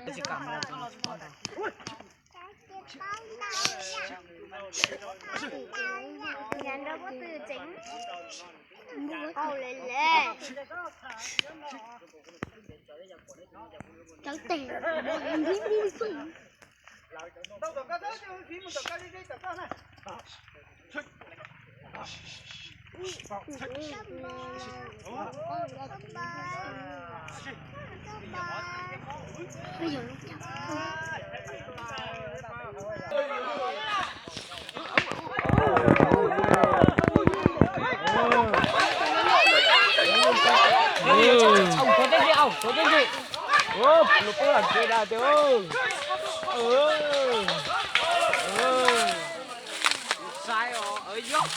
Tsis kam mus, tsis kam mus. Nyob rau pob tw tseem qau le le. Cawv tes. Ua, lus poob lam kev dag tiag. Sai os, yog.